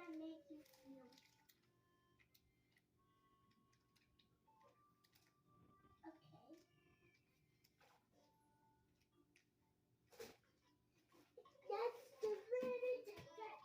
I make you feel. Okay. That's the really different.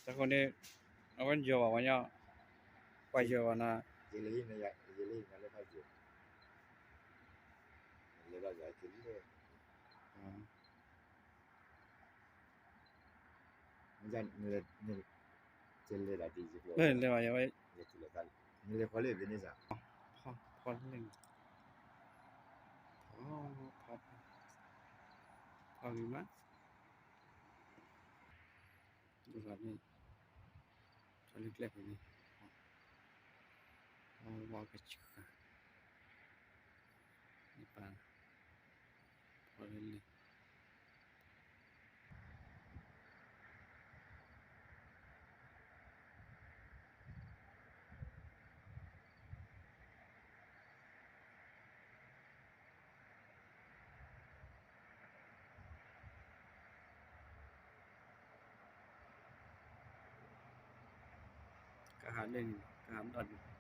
တၢ်ဃိန့ၣ် အဝဲယီၤဘၣ်ဝဲညါ, ပှၤယီၤဘၣ်နၤ, လဲၤဘၣ်ယဝဲ, ဖီလ့ၣ်, ဖီလ့ၣ်, ဖီ, ဖီ, ဖီဂ့ၤမး, ဒ်သိးန့ၣ်, ဖီလ့ၣ်ကျဲဖဲန့ၣ်, ဝါကဆူၣ်, နပၢ်, ဖီလ့ၣ်လ့ၣ် ကဟးလၢန့ၣ် ကဟးဒီးန့ၣ်,